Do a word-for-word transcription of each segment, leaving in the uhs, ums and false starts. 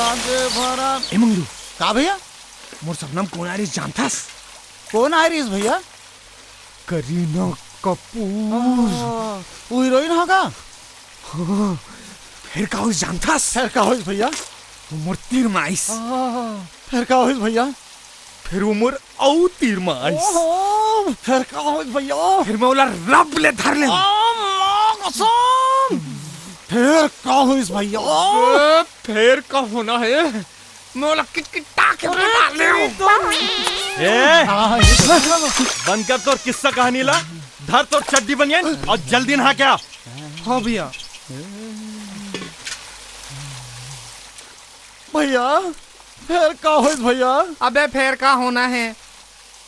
ए मंगलू, का भैया? मोर सपना म कोन आय रिहिस जानथस? कोन आय रिहिस भैया? करीना कपूर। वो हीरोइन ह का? हाँ, फेर का होइस जानथस? फेर का होइस भैया? वो मोर तीर म आइस। फेर का होइस भैया? फेर वो मोर अउ तीर म आइस। ओहो, फेर का होइस भैया? फेर मैं ओला रब ले धर लेंव। आ, माँ कसम। फेर का होइस भैया? ए, फेर का होना हे? मैं ओला किटकिटा के मार लेंव। ए, बंद कर तोर किस्सा कहानी ला, धर तोर चड्डी बनियान अउ जल्दी नहा के आ। हाँ भैया। भैया, फेर का होइस भैया? अबे फेर का होना हे?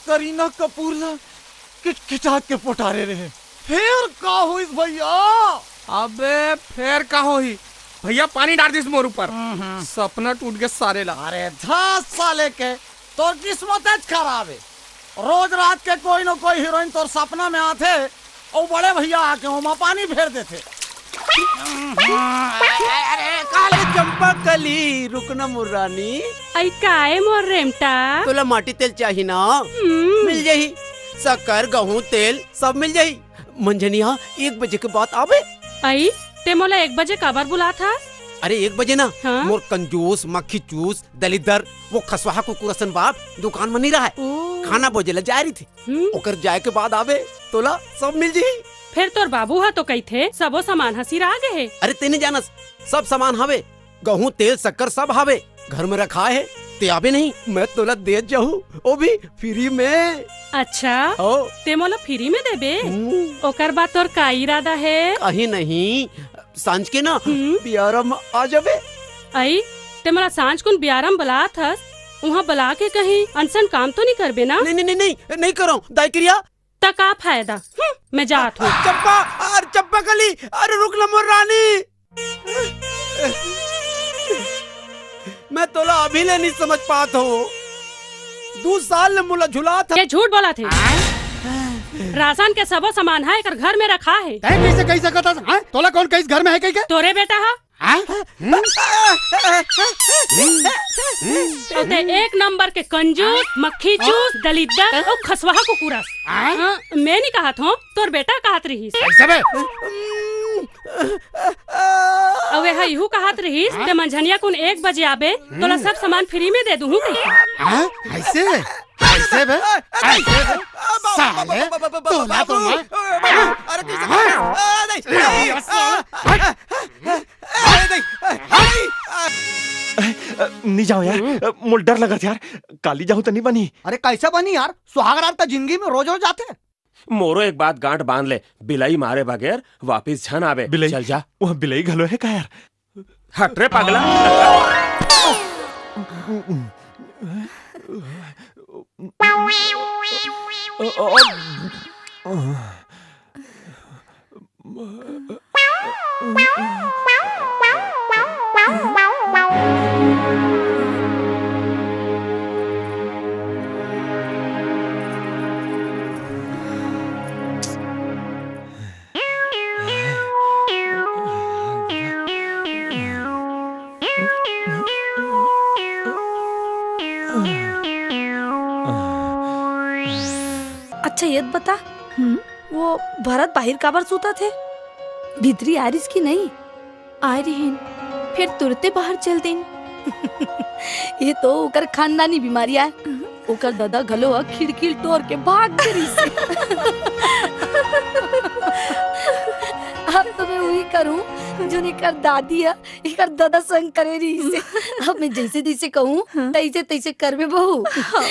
करीना कपूर ला किटकिटा के पोटारे रहे, फेर का होइस भैया? अबे फेर का होही भैया, पानी डार दिस मोर ऊपर। सपना टूट गे सारे ला। अरे धत साले के, तोर किस्मत च खराब हे। रोज रात के कोई न कोई हीरोइन तोर सपना में आथे, अउ बड़े भैया आके ओमा पानी फेर देथे। अरे काले चंपा कली, रुक ना मोर रानी। अई काए मोर रेमटा? तोला माटी तेल चाही ना? हम्म। मिल जाही, शक्कर, गहूं, तेल सब मिल जाही। मंझनिया एक बजे के बाद आबे। अई, ते मोला एक बजे काबर बुलात हस? अरे एक बजे ना, हाँ? मोर कंजूस, मक्खी चूस, दलिद्दर, वो खसवाहा कुकुर असन बाप दुकान म नइ रहय। ओ। खाना बोजे ला जाय रहिथे। हम्म। ओकर जाय के बाद आबे, तोला सब मिल जही। फेर तोर बाबू ह तो कहिथे, सबो सामान ह सिरा गे हे। अरे ते नइ जानस, सब सामान हवे, गहूं, तेल, शक्कर सब हवे, घर में रखाय हे। ते आबे नहीं, मैं तोला दे जाहूं, वो भी फ्री में। अच्छा, हो। ते मोला फ्री में देबे? हम्म। ओकर बाद तोर का इरादा हे? कहीं नहीं, सांझ के ना हम्म। बियारा म आ जाबे। अई, ते मोला सांझ कुन बियारा म बलात हस, उहां बला के कहीं अनसन काम तो नइ करबे ना? नहीं, नहीं, नहीं, नहीं, नहीं करंव, दाई किरिया। त का फायदा? हम्म, मैं जात हंव। चंपा, अरे चंपा कली, अरे रुक ना मोर रानी। मैं तोला अभी ले नइ समझ पात हंव। दू साल ले मोला झुलात हस। ये झूठ बोलत हे। राशन के सबो सामान ह एकर घर में रखा हे। तैं कइसे कहि सकत हस? हाँ? तोला कोन कहिस घर में हे कहिके? तोरे बेटा ह। हाँ? हम्म? अउ ते एक नंबर के कंजूस, मक्खी चूस, दलिद्दर अउ खसवाहा कुकुर अस। हाँ? हाँ, मैं नइ कहत हंव, तोर बेटा कहत रहिस। कइसे बे? अउ एह इहू कहत रहिस, ते मंझनिया कुन एक बजे आबे, तोला सब सामान फ्री में दे दूहूं कहिके। हाँ? अइसे? अइसे बे? अइसे बे? साले, तोला तो मैं, अरे, कइसे? हाँ? अरे, नहीं। अरे, नहीं। अ, नइ जांव यार, अ, मोला डर लगत यार, काली जाहूं त नइ बनही। अरे कइसे बनही यार, सुहाग रात त जिंदगी में रोज रोज आथे। मोरो एक बात गांठ बांध ले, बिलाई मारे बगैर वापिस झन आबे। बिलाई? चल जा। उहां बिलाई घलो हे का यार? हट रे पगला। अच्छा, ये त बता, हम्म? वो भरत बाहिर काबर सुतत हे? भीतरी आय रिहिस कि नहीं? आय रिहिन, फेर तुरते बाहर चल दिन। ये तो ओकर खानदानी बीमारी आय। ओकर ददा घलो ह खिड़की ल टोर के भाग गे रिहिस। अब तो मैं उही करहूं, जोन एकर दादी ह एकर ददा संग करे रिहिस। अब मैं जइसे तइसे कहूं, हाँ। तइसे तइसे करबे बहू। हाँ।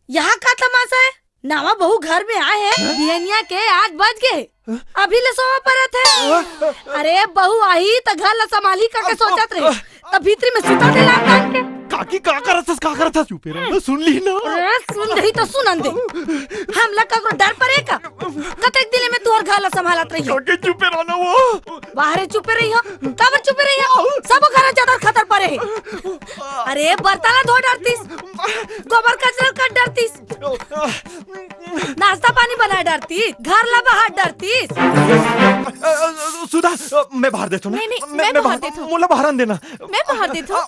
यहाँ का तमाशा हे? नवा बहू घर में आय हे, बिहनिया के आठ बज गे हे। अभी ले सोवा परत हे। अरे, बहू आही त घर ला संभालही कहिके सोचत रहे, त भीतरी में सुता दे लात डाल के। काकी, का करत हस, का करत हस? चुपे रह ना, सुन ली ना। अरे, सुन रही त सुनन दे। हमला ककरो डर परे का? कतेक दिन ले मैं तुंहर घर ला संभालत रहिहंव। काकी, चुपे रह ना वो। बाहरे चुपे रहिहंव, काबर चुपे रहिहंव? सबो घर जदर खदर परे हे। अरे, बरता ला धो डरतिस, गोबर कचरा कर डरतिस। नाश्ता पानी बना डरतीस, घर ला बहार डरतीस। अ, अ, सुधा, अ, मैं बहार देथों ना। नहीं, नहीं, मैं मैं बहार बहार देथों। मोला बहारन देना। मैं बहार देथों।